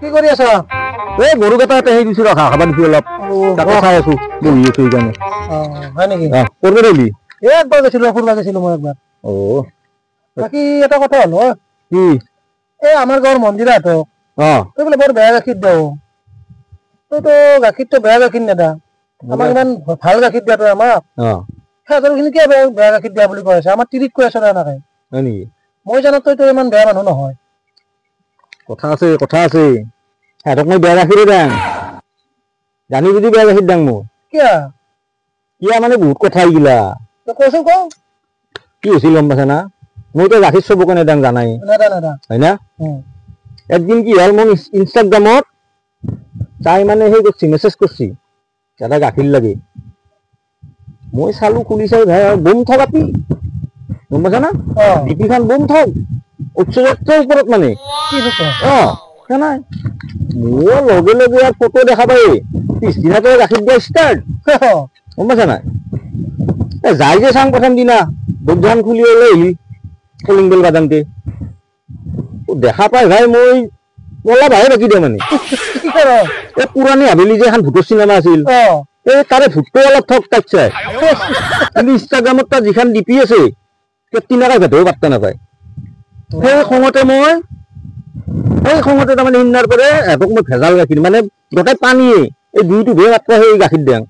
কি কৰি আছা? এই গৰুকেইটা সেই দিছো, ঘাঁহ খাব দিছো অলপ, তাকে চাই আছো, বহি আছো সেইকাৰণে। হয় নেকি? কৰব ৰবি। এই একবাৰ গৈছিলো, ফুৰবা গৈছিলো মই একবাৰ। অ, বাকী এটা কথা হ'ল কি? এই আমাৰ গাঁৱৰ মন্দিৰাত তই বোলে বৰ বেয়া গাখীৰ দিওঁ। তইতো গাখীৰটো বেয়া গাখীৰ নেদা, আমাক ইমান ভাল গাখীৰ দিয়া তই আমাক। সিহঁতৰ খিনি কিয় বেয়া বেয়া গাখীৰ দিয়া বুলি কৈ আছে? আমাৰ তিৰিক কৈ আছে এনেকে। হয় নেকি? মই জানো তইতো ইমান বেয়া মানুহ নহয়। কথা আছে, কথা আছে। সিহঁতক মই বেয়া গাখীৰে দাং, জানি বুজি বেয়া গাখীৰ দাং মই। কিয়? কিয় মানে বহুত কথা এইগিলা। কচোন ক। কি হৈছিল গম পাইছা না? মইতো গাখীৰ চবকে নেদাং, জানাই হয় না? একদিন কি হ'ল, মোৰ ইনষ্টাগ্ৰামত তাই মানে সেই কৰছি, মেছেজ কৰছি, দাদা গাখীৰ লাগে। মই চালো, খুলি চাই ভাই বোম থক আপি, গম পাইছা না? ডিপিখন বোম থক, উৎসৱৰ ওপৰত মানে। অ, নাই মোৰ লগে লগে আৰু ফটো দেখা পাই পিছদিনা তই গাখীৰ দিয়া ষ্টাৰ্ট, গম পাইছা নাই? যাই যে চাং প্ৰথম দিনা দোকান খুলি ওলাই আহিলি কলিং বেল বাদামতে দেখা পাই ভাই মই পলা ভাই বাকি দে মানে। এই পুৰাণী হাভেলি যে এখন ভূতৰ চিনেমা আছিল, এই তাৰে ভূতটো অলপ ঠগ তাক চাই, কিন্তু ইনষ্টাগ্ৰামত তাৰ যিখন ডিপি আছে তিনাকাই ভেটেও পাত্তা নাপায়। সেই খঙতে মই, সেই খঙতে তাৰমানে সিদিনাৰ পৰে এহঁতক মই ভেজাল গাখীৰ মানে গোটেই পানীয়ে এই দুইটো ভে মাত্ৰ সেই গাখীৰ দিওঁ,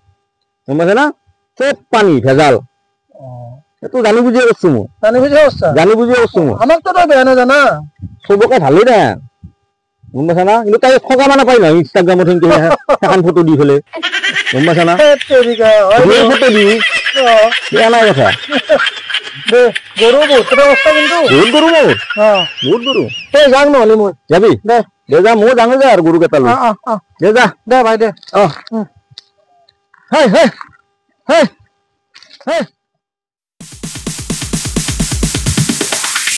গম পাইছে না? চব পানী ভেজাল। সেইটো জানি বুজিয়ে কৰছো মই, জানি বুজিয়ে কৰছো মই। আমাকতো তই বেয়া নাজানা, চবকে ভালেই দে, গম পাইছা না? কিন্তু তাই ঠগাব নাপায় নহয় ইনষ্টাগ্ৰামত সেনকে সেইখন ফটো দি পেলাই, গম পাইছা না? ফটো দি বেয়া নাই কথা। গৰু বহুত অৱস্থা, কিন্তু বহুত গৰু, মোৰ বহুত গৰু। তই যাং নহ'লে মই যাবি দে, দে যা, ময়ো যাওঁ যা আৰু গৰু কেইটা লৈ দে যা। দে ভাই দে। অ, হেই হেই হেই হেই।